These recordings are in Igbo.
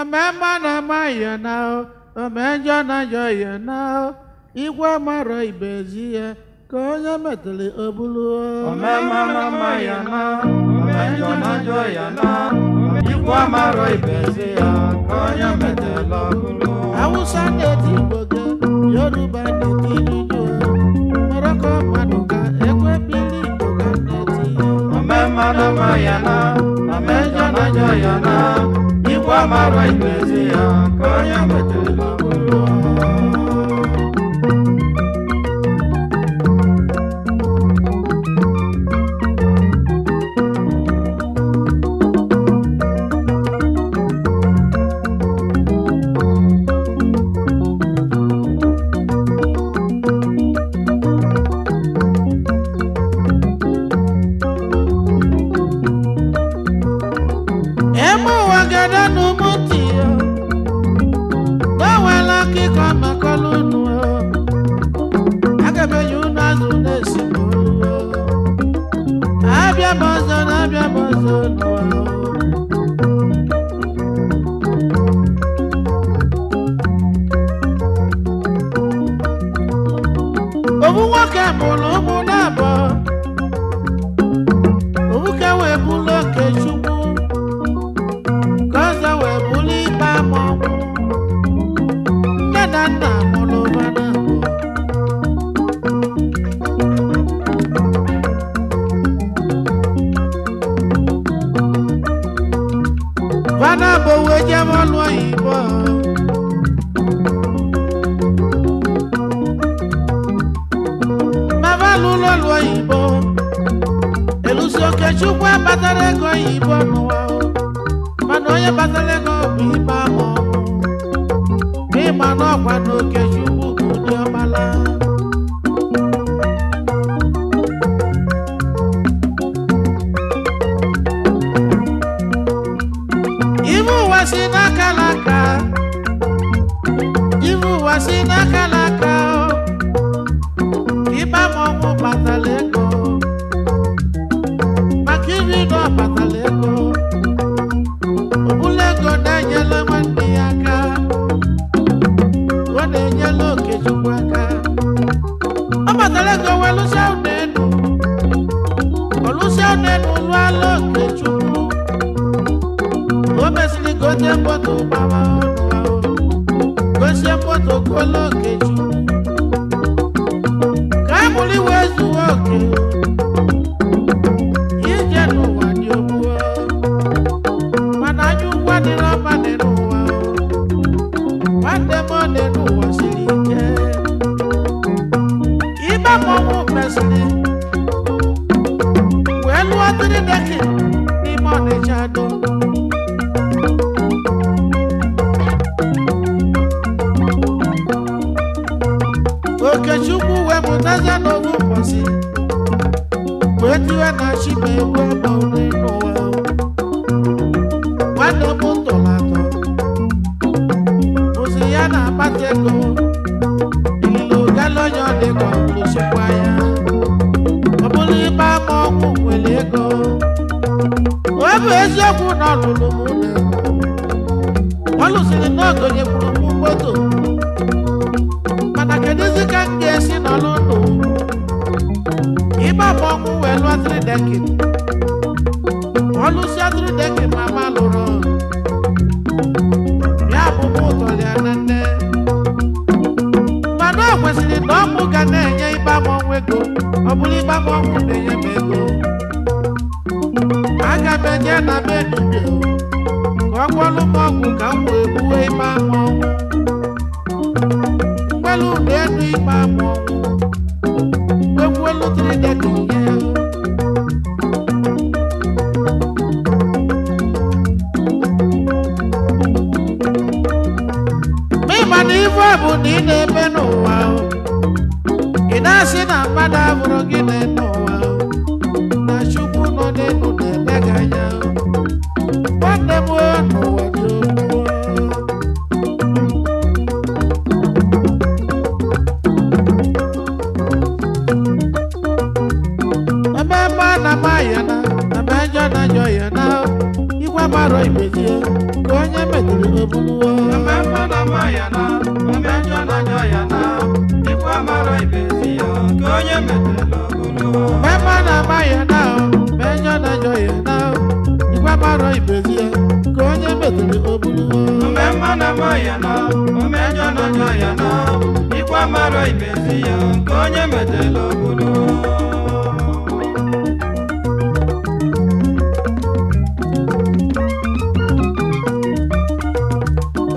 Omemma na-ama ya na omenjọ na-ajọ ya na igwe mara ibezi ya ka onye metere obulu. Omemma na-ama ya na omenjọ na-ajọ ya na ikwu amarọ ibezi ya ka onye metela ọbụlụ. Awụsa na-eti Igbo gị, Yoruba na-eti Juju, Morocco mmadụ ka ekwe mmiri Igbo ka na-eti. Omemma na-ama ya na omenjọ na-ajọ ya na ikwu amarọ ibezi ya ka onye metela ọbụlụ. Eme ụwa gada n'ụmụ ntị ya, n'onwela akụkọ makọlụ unu. Aga m enye unu azụ na-esi m olu. Abịa m ọzọ na abịa m ọzọ n'ụwa. Obu nwoke mụrụ ụmụ na-abụọ. Obuke wee bụrụ oke Chukwu, ka ọzọ wee bụrụ ikpe ama ọnwụ. Nne na nna mụrụ ụba na abụọ. Bana bụ wee jebe ọlụ oyibo. Mama lụrụ ọlụ oyibo. Elusi Okechukwu akpatara ego oyibo n'ụwa o. Mana onye kpatara ego bụ ikpe ama ọnwụ. N'ịma n'ọkwa na Okechukwu bụ ụdị ọkpala. Ibe ụwa si n'aka n'aka. Ibe ụwa si n'aka n'aka o. Ikpe ama ọnwụ kpatara ego. Maka iri na ọ kpatara ego. Ọbụla ego na-enyela nwanne ya aka. Ọ na-enyela Okechukwu aka. Ọ kpatara ego wee lụsịa ụlọ elu. Ọ lụsịa ụlọ elu lụọla Okechukwu. O mesịrị gote moto gbawa ọnụ ahụ. Gosie moto golo Okechukwu. Ka amụrụ iwe zuo oke. Ije n'ụwa dị ogbuo. Mana anya ukwu adịrọ mma dị n'ụwa o. Nwanne m ọ dị n'ụwa siri ike. Ibe mmọnwụ mesịrị wee lụọ three decking n'ime Ọnịcha do. Okechukwu wee mụtazie n'owu ụbọchị wee tiwe na chi ma egbu ebe ọ n'ụwa o. Nwanne m tụrụ atọ bụzi ya na-akpata ego ililo gala onye ọ dị ka ọ lụsịkwa ya ọ bụrụ ikpe ama ọnwụ nwere ego. Ọ bụ eziokwu na ọ lụrụ m ụlọ ego, ọ lụsịrị na ogonyekwuru m moto, mana kedụzi ka m ga-esi nọrọ ndụ ikpe ama ọnwụ wee lụọ three decking? Ọ lụsịa three decking mama lụrụ ya bụ m ụtọrọ ya na nne, mana o kwesịrị na ọ mụ ga na-enye ikpe ama ọnwụ ego. Ọ bụrụ ikpe ama ọnwụ na-enye m ego, aga m enye na be dibịa ka ọ gwọrọ m ọgwụ ka m wee gbuo ikpe ama ọnwụ. Mgbelu ụlọ elu ikpe ama ọnwụ egwuelu three decking ya. Ma ị ma na ife ọ bụ na ị na-eme n'ụwa o. Ị na-asị na mmadụ abụrụ gị na-eme ụwa o. Na Chukwu nọ n'elu na-eme gị anya o. Nwanne m o, n'ụwa dị ogbu o. Ememe a na-ama ya na eme njọ na njọ ya na igwe marọ ibezie ka onye metara. metere obuluo. Ome mma na mma ya na, ome njọ na njọ ya na, ikwu amara ibe si ya, nke onye metela obulu. Mema na ama ya na menyo na njọ ya na ikwe mara ibezi ya ka onye metere obuluo. Ome mma na mma ya na, ome njọ na njọ ya na, ikwu amara ibe si ya, nke onye metela obulu.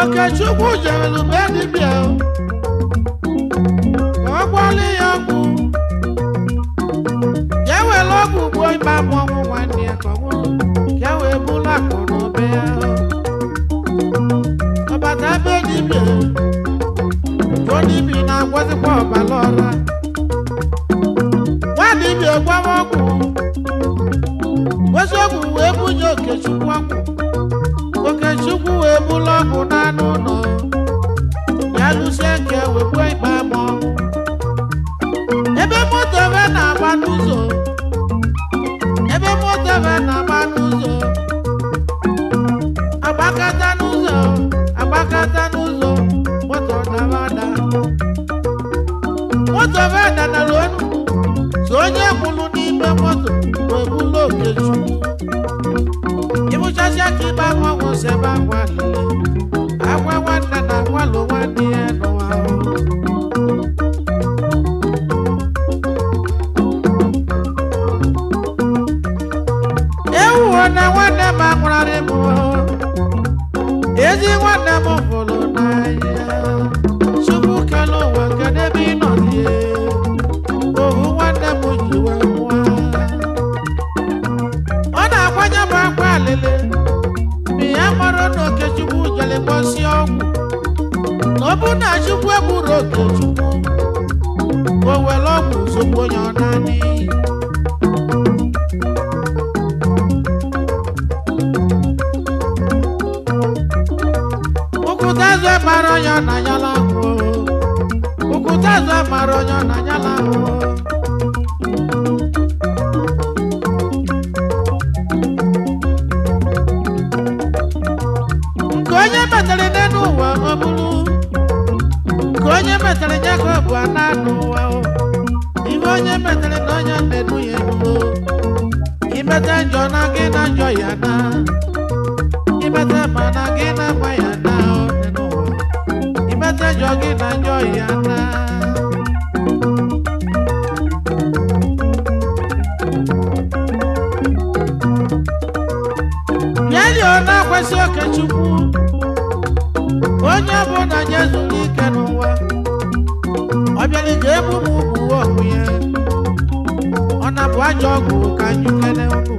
Okechukwu jere be dibịa o, ka ọ gwọọlụ ya ọgwụ ya were ọgwụ gbuo ịba mmọnwụ nwanne ya ka ọ nwụrụ ka e wee bụrụ akụ na ụba ya o. Ọbata be dibịa o, dibịa na-agwọzikwa ọbara ọra nwa dibịa gwawa ọgwụ gosi ọgwụ wee bunye Okechukwu ọgwụ. Okechukwu wee bụrụ ọgwụ n'anụ ụlọ ya lụsie nke wee gbuo ikpe ama ọnwụ. Ebe moto ebe na-agba n'ụzọ, ebe moto ebe na-agba n'ụzọ, agbakata n'ụzọ, agbakata n'ụzọ, moto dara ada. Moto ebe danara onu so onye kwụrụ n'ime moto wee bụrụ Okechukwu. Ịbụchasịa ka ịba ọnwụ sebe akwa lele akwa nwanne na akwalụ nwanne ya n'ụwa ahụ. Ewuwo na nwanne m anwụrarị m o. Ezi nwanne m hụrụ n'anya. Chukwu kele ụwa kedu ebe ị nọ dị ohu nwanne m ji wee nwụọ. Ọ na-akwanye m akwa alele ma ya mara na Okechukwu jere gbosie ọgwụ na ọ bụ na Chukwu egburu Okechukwu o were ọgwụ zogbu onye ọ naanị. Ụkwụta azụ mara onye ọ na-anyala ahụ. Ụkwụta azụ mara onye ọ na-anyala ahụ. Nke onye metere n'elu ụwa ọ bụrụ nke onye metere ya ka ọ bụ ana n'ụwa o. Ihe onye metere na onye na-edu ya enuo. Imete njọ na gị na njọ ya na imete ma na gị na mma ya na ọ dị n'ụwa. Imete njọ gị na njọ ya na. Bịa ọ na-akwesị Okechukwu onye ọbụla nye zuru ike n'ụwa ọ bịara ije egbu m ụmụ ọgwụ ya ọ na-abụ ajọ ọgwụ ka anyị kele unu.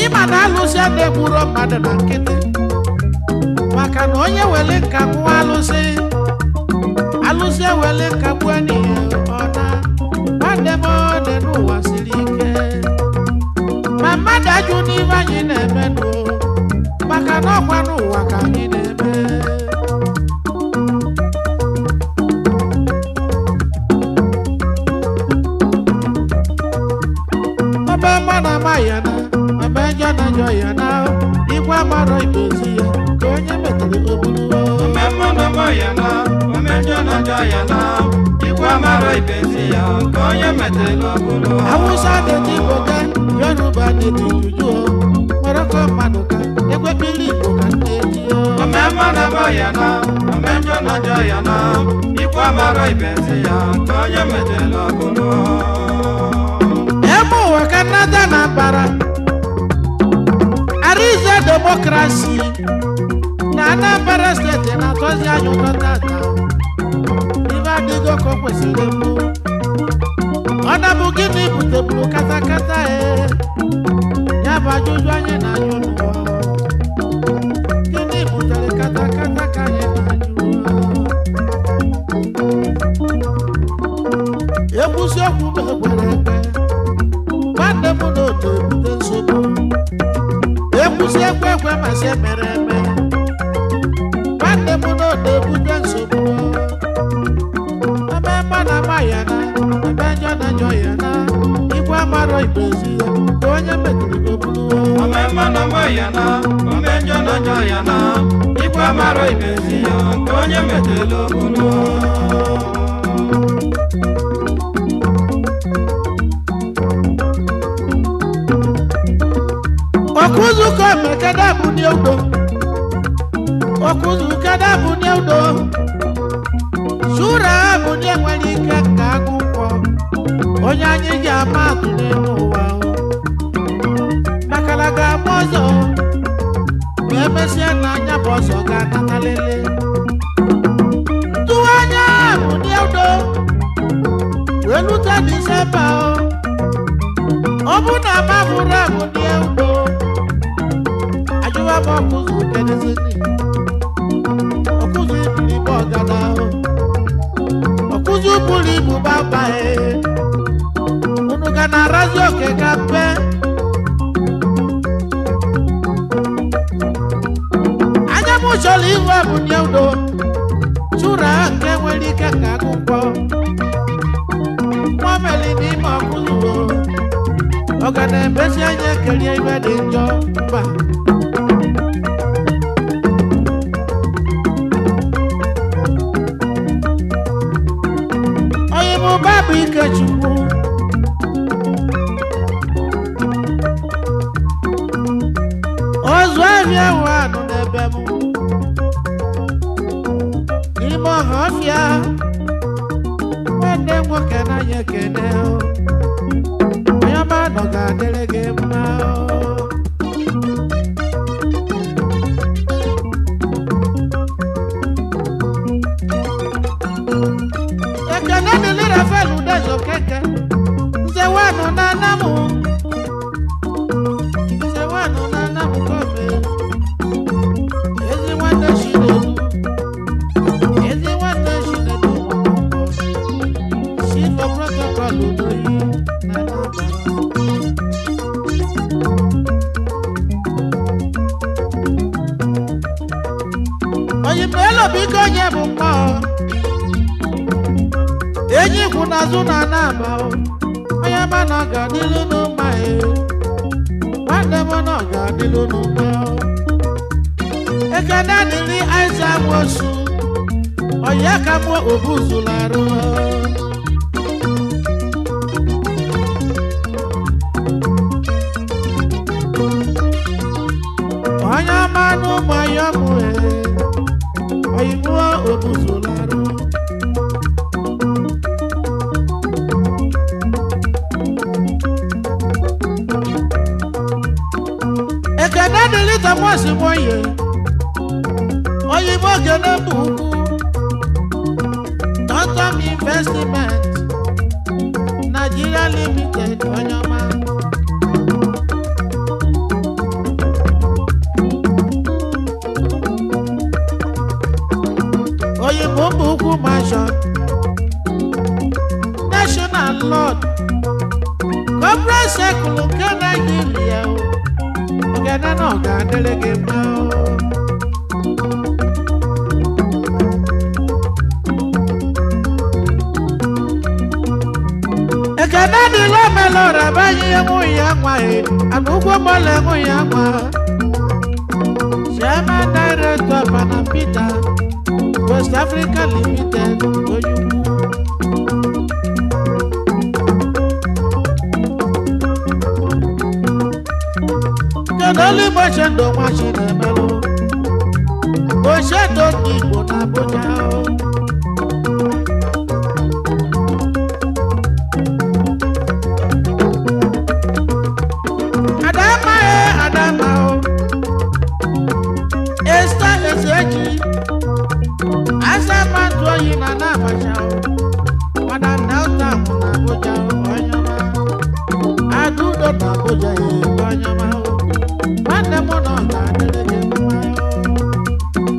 Ịma na alụsị a na-egburo mmadụ na nkịtị maka na onye were nka gbuo alụsị alụsị ewere nka gbuo n'ihe ọ na nwanne m ọ dị n'ụwa siri ike ma mmadụ ajụ n'ife anyị na-eme nụ maka na ọkwa n'ụwa ka anyị na-eme. Ọba mma na ama ya na ọba njọ na njọ ya na igwe amarọ ibezi ya ka onye metere obuluo. Ome mma na mma ya na, ome njọ na njọ ya na, ikwu amara ibe si ya, nke onye metela obulu. Awụsa na-eti Igbo ka Yoruba na-eti Juju o Morocco mmadụ ka ekwepili Igbo ka ndị eti o. Ome mma na mma ya na, ome njọ na njọ ya na, ikwu amara ibe si ya, nke onye metela obulu. Ebe ụwa ka nnata na mbara Arize demokrasi na Anambra steeti na-atọzi anyị ụtọ tata. Ife adịgo ka o kwesịrị mbụ. Ọ na-bụ gịnị buteburu katakata e ya bụ ajụjụ anyị na-ajụ n'ụwa. Gịnị butere katakata ka anyị na-ajụ? Ekwusi okwu m ekwere ekwe nwanne m na otu ebute nsogbu. Ekwusi ekwe ekwe masị emere eme nwanne m na otu ebute nsogbu. Eme mma na ama ya na eme njọ na njọ ya na. ibezi ya ka onye metụrụ ka o buru. Ome mma na mma ya na, ome njọ na njọ ya na, ikwe amara ibezi ya nke onye metela obulu. Ọkụzụ ka mekede bụ ní udo. Ọkụzụ kede bụ ní udo. Sura bụ ní enwere ike ka agụ nkwọ. Onye anyị ji ama atụ n'elu ụwa o. Maka na ga-agba ọzọ. Ma emesịa na anya bụ ọzọ ga-anatalele. Ntụgharị bụ ní udo. Wee lute Disemba o. Ọ bụ na ama bụrụ abụ ní udo. Ajụwa m ọkụzụ kedezini. Ọkụzụ iburu ibu ọgada o. Ọkụzụ buru ibu gbagba e. Unu ga na-arazi oke ka mpe. Anya m chọrọ iwe bụ nye udo. Chụra nke nwere ike ka agụkwọ. Nwa meli n'ime ọkụzụ o. Ọ ga na-emesi anya ekelie ibe dị njọ mba. Onye bụ Babụ Ikechukwu. Ozu ahịa ahụ anụ n'ebe m. N'ime ọha ọfịa, nwanne m nwoke n'anya ekene o. Onye ọma nọ ga-adịrị gị mma o. Ekene dịrị Rafael Udezo Keke. Nze wanụ na anamụ. Nze wanụ na anamụ kọme. Ezi nwanne Chinedu. Ezi nwanne Chinedu nwakwụkwọ. Chief of protocol Udoyi na Anambra. Oyimelo biko onye bụ nwa ọ. Enyi kwụ n'azụ na anaba o. Onye ma na ọ ga-adịlụ n'ụma e. Nwanne m na ọ ga-adịlụ n'ụma o. Ekene dịrị Aịza Nwosu. Ọya ka mụ obuzula arụ. Onye ọma n'ụmụ ya mụ e. Oyibo obuzula arụ. Ekene dịrị Thomas Nwoye. Oyibo Ogene bụ ukwu. Totem Investment Nigeria Limited onye ọma. Oyibo bụ ukwu mansion. National Lord. Corporate Circle nke Nigeria o. Ogene na ọ ga-adịrị gị mma o. Ekene dịrị omelora banye enwe ya nwa e, ana ụgwọ mọla enwe ya nwa. Chairman Director Panam Peter, West Africa Limited, onye ukwu. Kedu olu Igbo Chendo nwa Chinemelụ? Ochendo ndị Igbo na Abuja o. Adama e Adama o. Esther Ezeji. Asamantu oyi na na Abacha o. Madam Delta mụ na Abuja o, onye ọma. Adudo na Abuja e, onye ọma o. Nwanne m na ọ ga-adịrị gị mma o.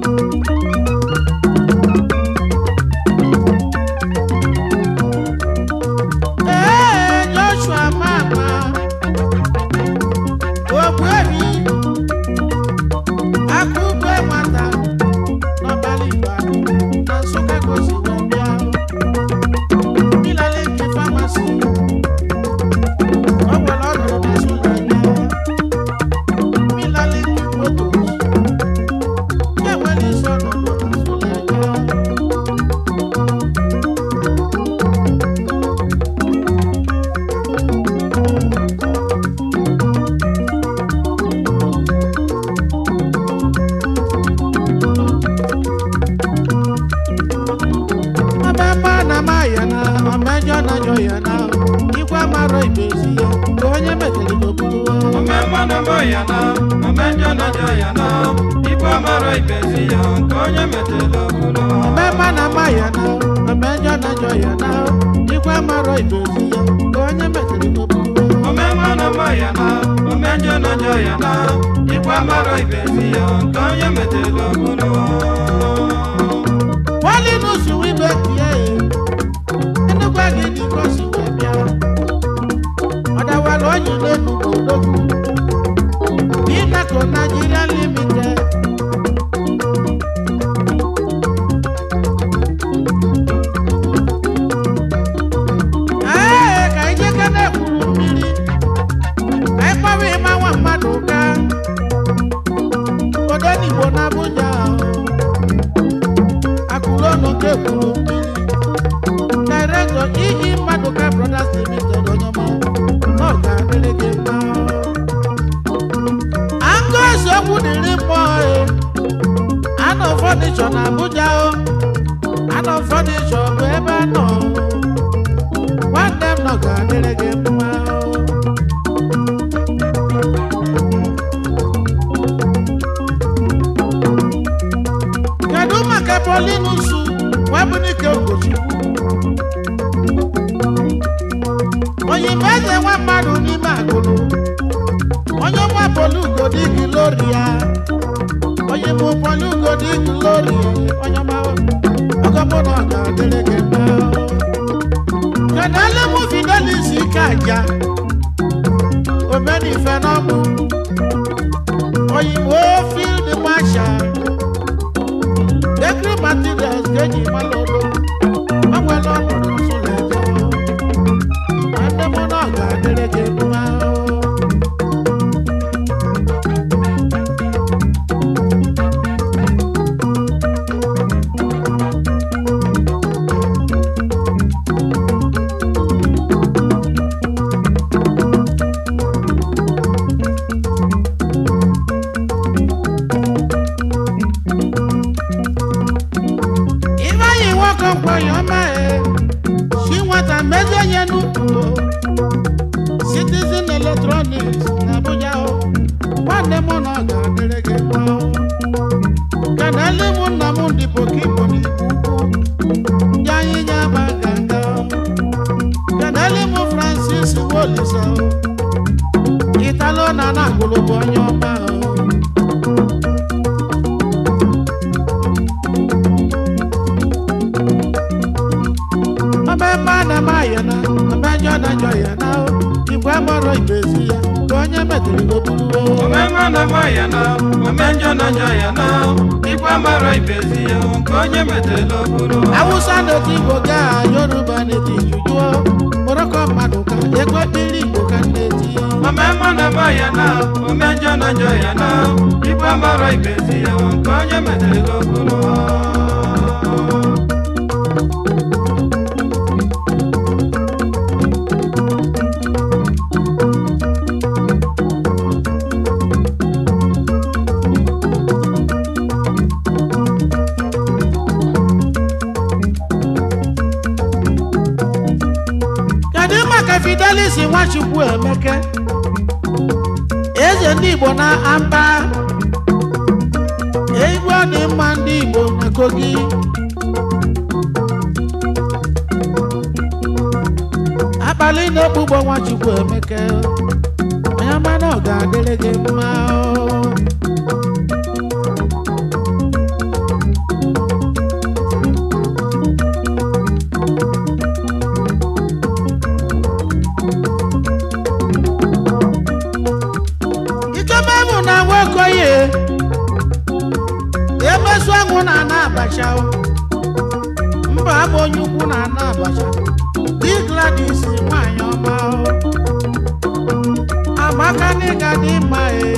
amarọ ibe ezi ya ka onye metere n'okpuru. Omemma na mma ya na, omenjọ na njọ ya na, ikpe amara ibe ezi ya nke onye metela ọbụla. Omemma na mma ya na, omenjọ na njọ ya na, ikwe amarọ ibe ezi ya ka onye metere n'okpuru. Omemma na mma ya na, omenjọ na njọ ya na, ikpe amara ibe ezi ya nke onye metela ọbụla. Paulinus wibe tie Enugwu agidi ka o si wee bịa. Ọdawara onye n'Enugwu odogwu. Inaco Nigeria Limited. Ee, ka anyị jeke na-ekwuru mmiri. Ka anyị kpọwa ịma nwa mmadụ ụka. Odenigbo na Abuja. Akụrụ nke kwuru mmiri. Director E.E. Maduka Brothers Limited, onye ọma, na ọ ga-adịrị gị mma. Angus okwu dịrị mmụọ e. Anọ fọnịchọ na Abuja o. Anọ fọnịchọ bụ ebe anọ. Nwanne m nọ ga-adịrị gị mma o. Kedu maka Paulinus Nwabunike Ugochukwu? Onye eze nwa mmadụ n'ime agụlụ. Onye nwa Polu Ugodi Gloria. Onye bụ Polu Ugodi Gloria. Onye ọma ọgọmụ na ọ ga-adịrị gị mma. Kedu ele mụ Fidelis ike aja? Omenife n'ọmụ. Oyinbo Field Marshal. Bakery materials ka eji mara odo. O nwere ọnọdụ nsụlẹjọ. Nwanne m na ọ ga-adịrị gị mma. Ifeanyi nwoke nkwanye ọma e. Si nwata mezie onye n'ukwu o. Citizen Electronics na Abuja o. Nwanne m na ọ ga-adịrị gị mma o. Kenele m nna m ndị Pokimo n'Igbo ukwu. Ndị anyị nye ama ganga o. Kenele m Francis Wolisa o. Italo na Anagolo bụ onye ọma o. Omemma na ma ya na, omenjọ na njọ ya na o. Igwe mọrọ ibe ezi ya, ka onye metere n'okpuru o. Omemma na mma ya na, omenjọ na njọ ya na, ikpe amara ibe ezi ya nke onye metela ọbụla. Awụsa na-eti Igbo gaa, Yoruba na-eti Juju o. Morocco mmadụ ka ego ekpiri Igbo ka m na-eti. Omemma na mma ya na, omenjọ na njọ ya na, ikpe amara ibe ezi ya nke onye metela ọbụla. Kedu maka Fidelis Nwachukwu Emeke? Eze ndị Igbo na Amba. Igwe ọ dị mma ndị Igbo na Kogi. Abalị na-egbugbo Nwachukwu Emeke. Onye ọma na ọ ga-adịrị gị mma o. Ikememu na nwokoye emezu anwụ na ana abacha o. Mba abụ onye ukwu na ana abacha. Di Gladys nwanyị ọma o. Amaka n'ịga dị mma e.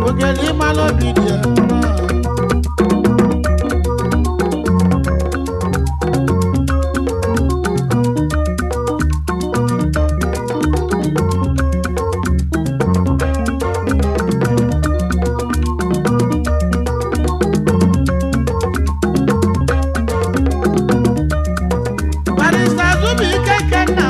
Ogele ịmalụ obi dị ya mma. Barrister Zubike Ikenna,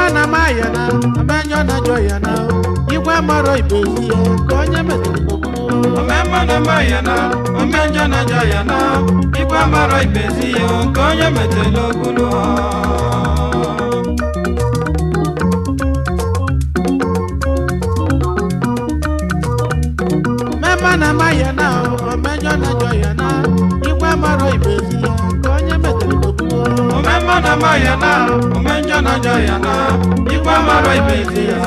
Omemma na maya na omenjọ na jọ ya na igwe mara ibezi ya ka onye metere ogburu. Omemma na maya na omenjọ na njọ ya na ikwe mara ibezi ya nke onye metela ogbulu. Omemma na maya na omenjọ na jọ ya na igwe mara ibezi ya ka onye metere ogburu. Omemma na maya na omenjọ na njọ ya na ikwe mara ibezi ya.